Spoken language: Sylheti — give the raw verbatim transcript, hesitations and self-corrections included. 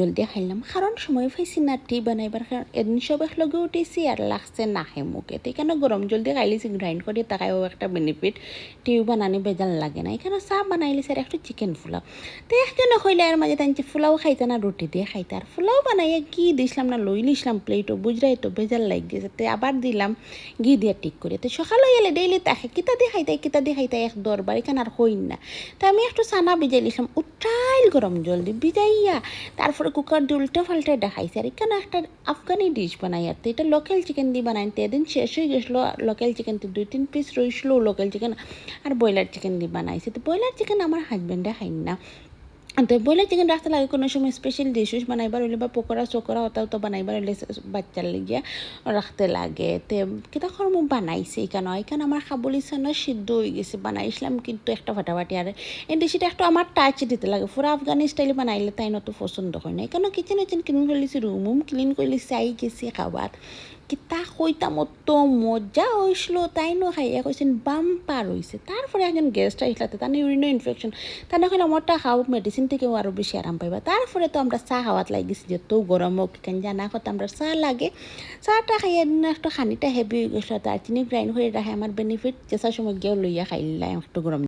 জলদি খাইলাম, কারণ সময় পাইছি না tea বানাইবার, কারণ এদিন সব একলগে উঠিছি আর লাগছে নাকে মুখে। তো ইখানো গরম জলদি খাইলিছি, grind করি তাকায় ও একটা benefit, tea বানানি বেজাল লাগে না। ইখানো চা বানাইলিছি আর একটু chicken পোলাও। তো একজনে কইলা এর মাঝে তাইন যে পোলাও খাইতা না রুটি দিয়া খাইতা, আর পোলাও বানাইয়া ঘি দিছলাম না, লইলিছলাম plate-ও, বুঝরায় তো বেজাল লাগি গেছে। তো আবার দিলাম ঘি দিয়া ঠিক করি। তো সকাল অইলে daily তাকে কিতা দি খাইতায়, কিতা দি খাইতায় এক দরবার, ইখান আর কইন না। তো আমি একটু চানা ভিজাইলিছলাম, উঠাইল গরম জলদি ভিজাইয়া, তারপরে cooker দি উল্টা পাল্টা দেখাইছি। আর ইখানো একটা আফগানি dish বানাই, আর তো ইটা local chicken দি বানাইন। তো এদিন শেষ অই গেছিল local chicken, তো দুই তিন piece রইছিল local chicken আর broiler chicken দি বানাইছি। তো broiler chicken আমার husband-এ খাইন না। তো broiler chicken রাখতে লাগে কোনো সময় special dish উশ বানাইবার অইলে বা পকোড়া চকোড়া ওটাও তো বানাইবার অইলে বাচ্চার লাগিয়া রাখতে লাগে। তে কিতা করমু, বানাইছি ইখানো। ইখান আমার কাবুলি চানা সিদ্ধ অই গেছে, বানাইছিলাম কিন্তু একটা ফাটাফাটি। আর এন্ডে সেটা একটু আমার touch দিতে লাগে, পুরা আফগানি style বানাইলে তাইন অত পছন্দ করে না। ইখানো kitchen উইচেন clean করিলিছি, room উম clean করিলিছি, আই গেছি খাওয়াত। কিতা কইতাম, অত মজা অইছিল, তাইনও খাইয়া কইছইন bumper অইছে। তারপরে একজন guest আইছলা, তানে urine infection, তানে কইলাম ওটা খাও, medicine থাকিও আরও বেশি আরাম পাইবা। তারপরে তো আমরা চা খাওয়াত লাগি গেছি, যেহেতু গরম হোক, কেন জানা কথা আমরা চা লাগে, চাটা খাইয়া দিন একটু খানিটা heavy অই গেছিল, দারচিনি grind করি রাখে আমার benefit, যেসা সময় গিয়েও লইয়া খাইলাম একটু গরম